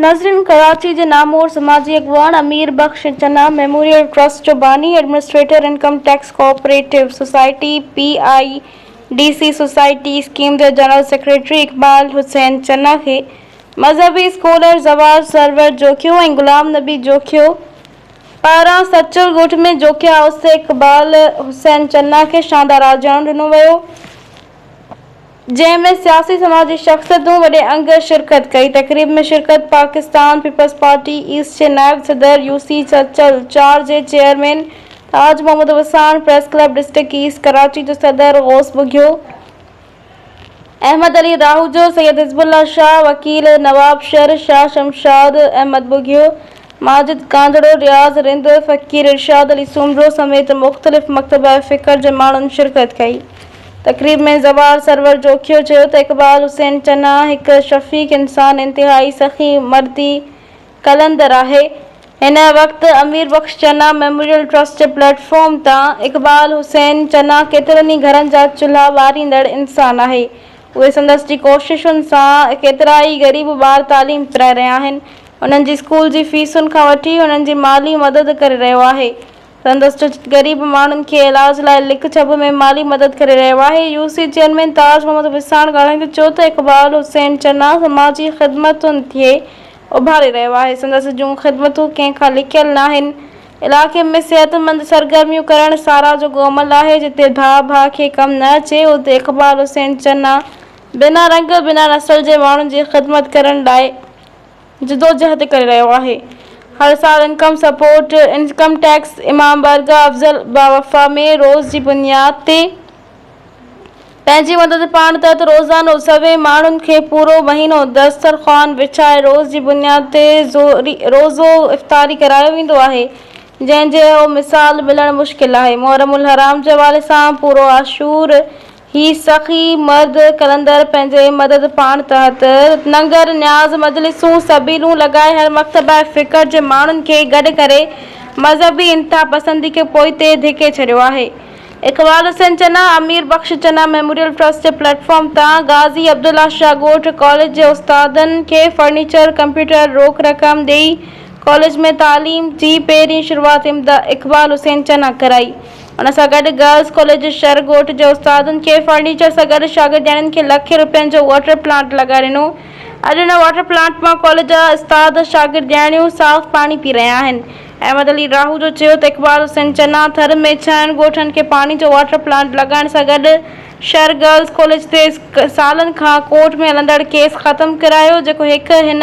ناظرين ڪراچي جي نامور سماجي اڳواڻ امير بخش چنا ميموريل ٽرسٽ جو باني administrator income tax cooperative society P I D C society scheme جي جنرل سيڪريٽري اقبال حسين چنا کي مذهبي اسڪالر زوار سرور جوکيو ۽ غلام نبي جوکيو پاران سچل ڳوٺ ۾ جوکيا هائوس تي اقبال حسين چنا کي شاندار آجياڻو ڏنو ويو. جنهن ۾ سياسي سماجي شخصيتون وڏي انگ شرڪت ڪئي. تقريب ۾ شرڪت پاڪستان پيپلز پارٽي ايسٽ جي نائب صدر يو سي سچل چار جي chairman Taj Muhammad Wassan, press club district east Karachi جو صدر غوث ٻگهيو، احمد علي راهوجو، سيد حزب الله شاهه، وڪيل نواب شر، شاهه شمشاد احمد ٻگهيو، ماجد ڪانڌڙو، رياض رند، فقير ارشاد علي سومرو سميت مختلف مڪتبه فڪر جي ماڻهن شرڪت ڪئي. تقريب ۾ زوار سرور جوکيو چيو ته اقبال حسين چنا هڪ شفيق انسان، انتهائي سخي مردي قلندر آهي. هن وقت امير بخش چنا ميموريل ٽرسٽ جي پليٽ فارم تان اقبال حسين چنا ڪيترن ئي گهرن جا چلها ٻاريندڙ انسان آهي. اهي سندس جي ڪوششن سان ڪيترائي غريب ٻار تعليم پرائي رهيا آهن. انهن جي اسڪول جي فيسن کان وٺي انهن جي مالي مدد ڪري رهيو آهي. سندس چچ غريب ماڻهن کي علاج لاء لڪ ڇپ ۾ مالي مدد ڪري رهيو آهي. U C chairman Taj Muhammad Wassan ڳالهائيندي چيو ته اقبال حسين چنا سماجي خدمتن کي اڀاري رهيو آهي. سندس جون خدمتون ڪنهن کان لڪيل ناهن. علائقي ۾ صحتمند سرگرميون ڪرڻ ساراهه جوڳو عمل آهي. جتي ڀاء ڀاء کي ڪم نه اچي اتي اقبال حسين چنا بنا رنگ بنا نسل جي ماڻهن جي خدمت ڪرڻ لاء جدوجهد ڪري رهيو آهي. هر سال انڪم سپورٽ، انڪم ٽيڪس، امام بارگاهه افضل باوفا ۾ روز جي بنياد تي پنهنجي مدد پاڻ تحت روزانو سوين ماڻهن کي پورو مهينو دسترخوان وڇائي روز جي بنياد تي روزو افطاري ڪرايو ويندو آهي جنهن جهڙو مثال ملڻ مشڪل آهي. محرم الحرام جي حوالي سان پورو عاشور هي سخي مرد قلندر پنهنجي مدد پاڻ تحت ننگر نياز مجلسون سبيلون لڳائي هر مڪتبه فڪر جي ماڻهن کي گڏ ڪري مذهبي انتها پسندي کي پوئتي ڌڪي ڇڏيو آهي. اقبال حسين چنا امير بخش چنا ميموريل ٽرسٽ جي پليٽ فارم تان غازي عبدالله شاهه ڳوٺ ڪاليج جي استادن کي فرنيچر، ڪمپيوٽر روڪ رقم ڏئي ڪاليج ۾ تعليم جي پهرين شروعات اقبال حسين چنا ڪرائي. ان سان گڏ گرلز ڪاليج شھر ڳوٺ جي استادن کي فرنيچر سان گڏ شاگردياڻين کي لکين روپين جو واٽر پلانٽ لڳائي ڏنو. اڄ ان واٽر پلانٽ مان ڪاليج جا استاد شاگردياڻيون صاف پاڻي پي رهيا آهن. احمد علي راهوجو چيو ته اقبال حسين چنا ٿر ۾ ڇهن ڳوٺن کي پاڻي جو واٽر پلانٽ لڳائڻ سان گڏ شھر گرلز ڪاليج تي سالن کان ڪورٽ ۾ هلندڙ ڪيس ختم ڪرايو جيڪو هڪ هن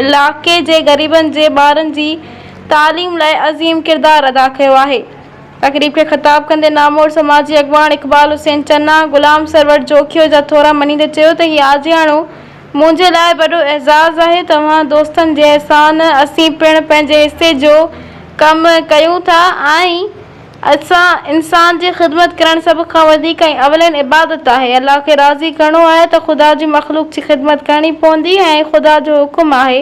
علائقي جي غريبن جي ٻارن جي تعليم لاء عظيم ڪردار ادا ڪيو آهي. تقريب کي خطاب ڪندي نامور سماجي اڳواڻ اقبال حسين چنا، غلام سرور جوکيو جا ٿورا مڃيندي چيو ته هي آجياڻو منهنجي لاء وڏو اعزاز آهي، توهان دوستن جي احسان اسين پڻ پنهنجي حصي جو ڪم ڪيون ٿا ۽ اسان انسان جي خدمت ڪرڻ سڀ کان وڌيڪ ۽ اولين عبادت آهي، الله کي راضي ڪرڻو آهي ته خدا جي مخلوق جي خدمت ڪرڻي پوندي ۽ خدا جو حڪم آهي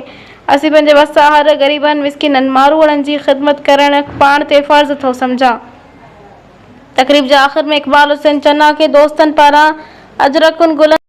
اسين پنهنجي وس آهر غريبن، مسڪينن، ماروئڙن جي خدمت ڪرڻ پاڻ تي فرض ٿو سمجهان. تقريب جي آخر ۾ اقبال حسين چنا کي دوستن پاران اجرڪن گلن.